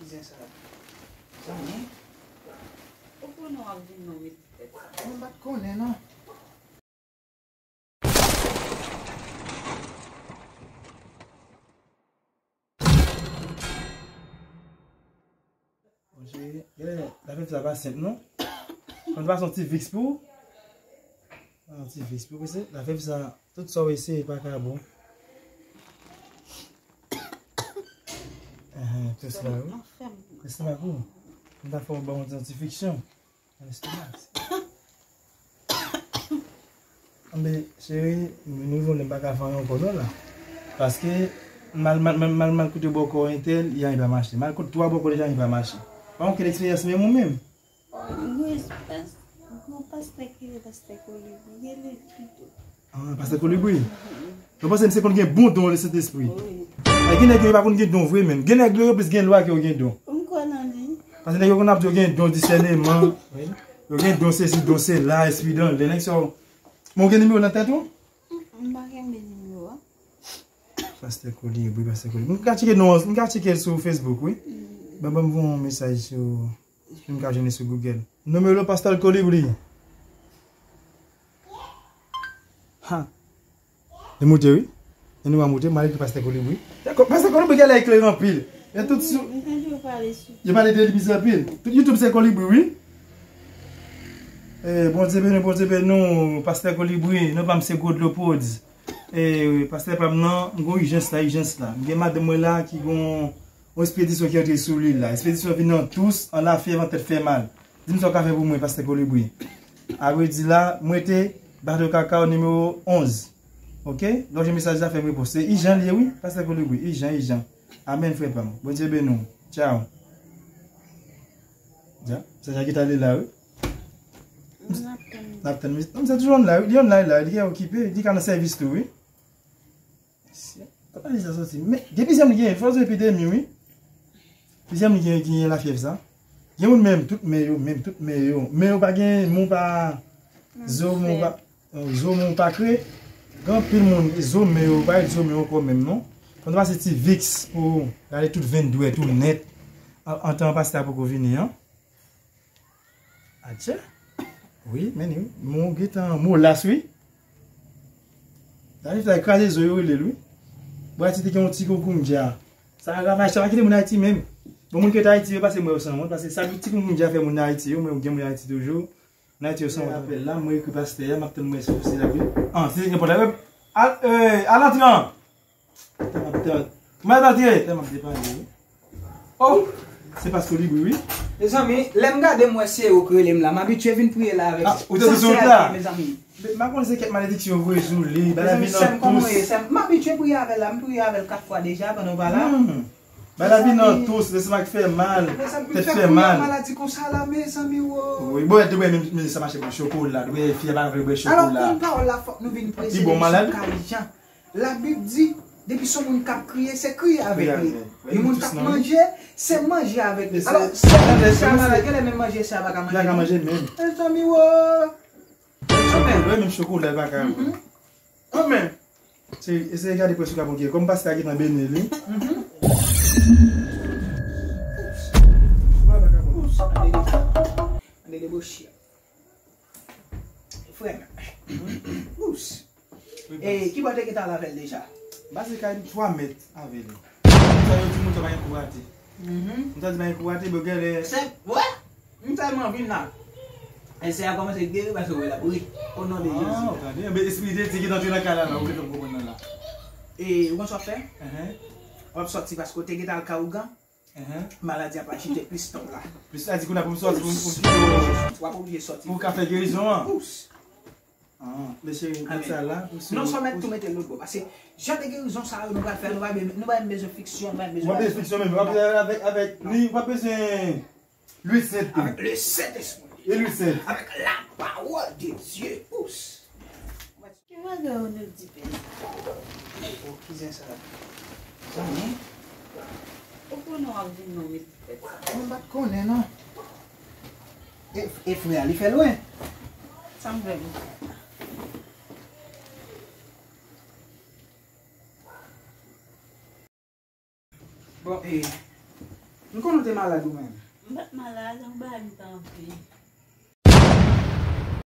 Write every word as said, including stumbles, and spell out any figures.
Kouzen sa. Zanmi. Ou konnen w ap vin non mete tèt sa. Mwen pa t konnen non. Bon, cheri, gen lè zafè sa pa senp non. Fò n pase yon ti Vicks pou ou. Yon ti Vicks pou ou, se zafè sa, tout sa w eseye pa ka bon. Enhen, tout sa, wi. Lestomak ou. M ta fè w ba yon ti, yon ti friksyon. Lestomak. Anben, cheri, nou rive yon lè m pa ka fè anyen ankò non la. Paske m al, m al, m al, m al kote bòkò entèl, anyen pa mache. M al kote twa bòkò deja, anyen pa mache. Pa gen okenn eksperyans menm ou menm? Wi, pas-, gon pastè ki rele pastè Kolibri, rele l pito. Ah, pastè Kolibri? Mwen panse misye konn gen bon don Lesentespri. Wi. Ay, gen nèg yo pa konn gen don vre menm. Gen nèg yo plis gen lwa ke yo gen don. M kwè nan li. Paske nèg yo konn ap di yo gen don disèneman. Wi. Yo gen don sesi, don sela, espri dan lè. Nèg sa yo. Men w gen nimewo nan tèt ou? M pa kenbe nimewo a. Pastè Kolibri, pastè Kolibri. M ka tcheke non, m ka tcheke l sou Facebook, wi. Ban, ban m voye yon mesaj sou, si m ka jwenn li sou Google. Nimewo pastè Kolibri. Ha. Li moute, wi. Li nou a moute, m al ekri pastè Kolibri. Pastè Kolibri genlè eklere anpil. E tout sou. M tande yo pale sou. Yo pale de li plis anpil. Tout YouTube se Kolibri, wi. Eh, Bondye beni, Bondye beni nou, pastè Kolibri, non pa m se Godlo Prodz. Eh, pastè pa m nan, m gon ijans la, ijans la. M gen madanm mwen la ki gon yon espedisyon ki antre sou li la. Espedisyon vin an tous, an lafyèv, an tèt fè mal. Di m sa w ka fè pou mwen, pastè Kolibri. Avredi la, m rete Bato Kakaw nimewo onz. Oke? Lè w jwenn mesaj la, fè m repons. Se ijan li ye, wi, pastè Kolibri. Ijan, ijan. Amèn, frè pa m. Bondye beni w. Tchaw. Dja, mesaj la ki t ale la, wi. N ap tann. N ap tann. Non, se toujou online la, wi. Li online la, li gen okipe, li ka nan sèvis tou, wi. Kote li sa soti? Men, gen plizyè moun ki genyen, fò se epidemi, wi. Plizyè moun ki genyen, ki genyen lafyèv sa. Gen moun menm, tout men yo, menm tout men yo. Men yo pa gen, men yo pa, zo men yo pa, zo men yo pa kre. Gen anpil moun, zo men yo, pa zo men yo ankò menm, non. Fò nou pase ti Vicks pou rale tout venn dwèt ou nèt. An, antan pastè a poko vini an. Atchè. Wi, men wi. Mon gentan molas, wi. Sa vle fè kraze zo yo rele l, wi. Bon, Ayiti te gen yon chikungunya. Sa ravaj, sa pa kite moun Ayiti menm. Bon, moun ki rete Ayiti yo pase mwen yo sanwont, paske sa chikungunya fè moun Ayiti yo, mwen gen moun Ayiti toujou. Moun Ayiti yo sanwont. Apèl la, mwen ekri pastè a, m ap tann mwen si se la, wi. An, se enpòtan. Al, eh, al antre an. Tèlman, tèlman. Kòman l antre? Tèlman depale, wi. Oh, se pastè Kolibri, wi. Mezanmi, lè m gade m wè se ou k rele m la, m abitye vin priye la avèk. Ah, ou te sou wout la? Mezanmi. M pa konn se kèk malediksyon yo voye sou li, bagay la vin an tous. Mezanmi, sè m, kòman w ye, sè m? M abitye priye avè l la, m priye avè l kat fwa deja pandan w pa la. Hmm. Bagay la vin an tous, lestomak fè mal, tèt fè mal. Maladi konsa la, mezanmi, wo. Wi, bon, e te wè menm, menm sa mache pou chokola, wè fi a pa vle bwè chokola. Alò, konn pawòl la, fòk nou vin prese sou kay Jan. Labib di, depi se yon moun k ap kriye, se kriye avèk li. Yon moun k ap manje, se manje avèk li. Alò, se manje sa malad, genlè menm manje sa pa ka manje. Pa ka manje menm. Mezanmi, wo. Chokola, menm chokola, pa ka. Anmè. Se, eseye gade prensip la pou gen. Kòm pastè a gentan beni li. Ande deboche. Frè m. Ous. E, ki bò te gentan al avè l deja? M pase kay twa mèt avè li. Sa yo di moun sa pa gen kou rate. M ta di pa gen kou rate, bon, genlè. Se, wè? M tèlman vin la. E sè a kòmanse geri paske wè l ap ri. O non de Jezi. Ah, w tande? Enben, espirityèl ki antre nan kay la, la, ou gentan konprann nan la. E, ou konn sa w ap fè? Enhen. W ap sòti paske w te gentan al kay ougan. Enhen. Maladi a pa chite plis tan w la. Plis la di kounye a pou m sòti, pou m, pou m kite w. W ap oblije sòti. Pou w ka fè gerizon an. Ous. Ah, mesye, kot sa la, pou sou. Non, sa w mèt tou mete l lòt bò. Paske jan de gerizon sa yo nou pral fè, nou pa, nou pa menm bezwen friksyon, nou pa menm bezwen. W ap bezwen friksyon menm, w ap avèk, avèk li, w ap bezwen lwil sent tou. Avec le Saint-Esprit. E lwil sent. Avec la parole de Dieu. Ous. Ki bagay ou nou di pè? O, kouzen sa. Zanmi. Ou konnen w ap vin non mete tèt sa. Mwen pa t konnen non. E, e frè a, li fè lwen? Sa m fè pou frè a? Bon, e, m Kòman w te malad ou menm? M pa t malad, yon bagay m t anvi.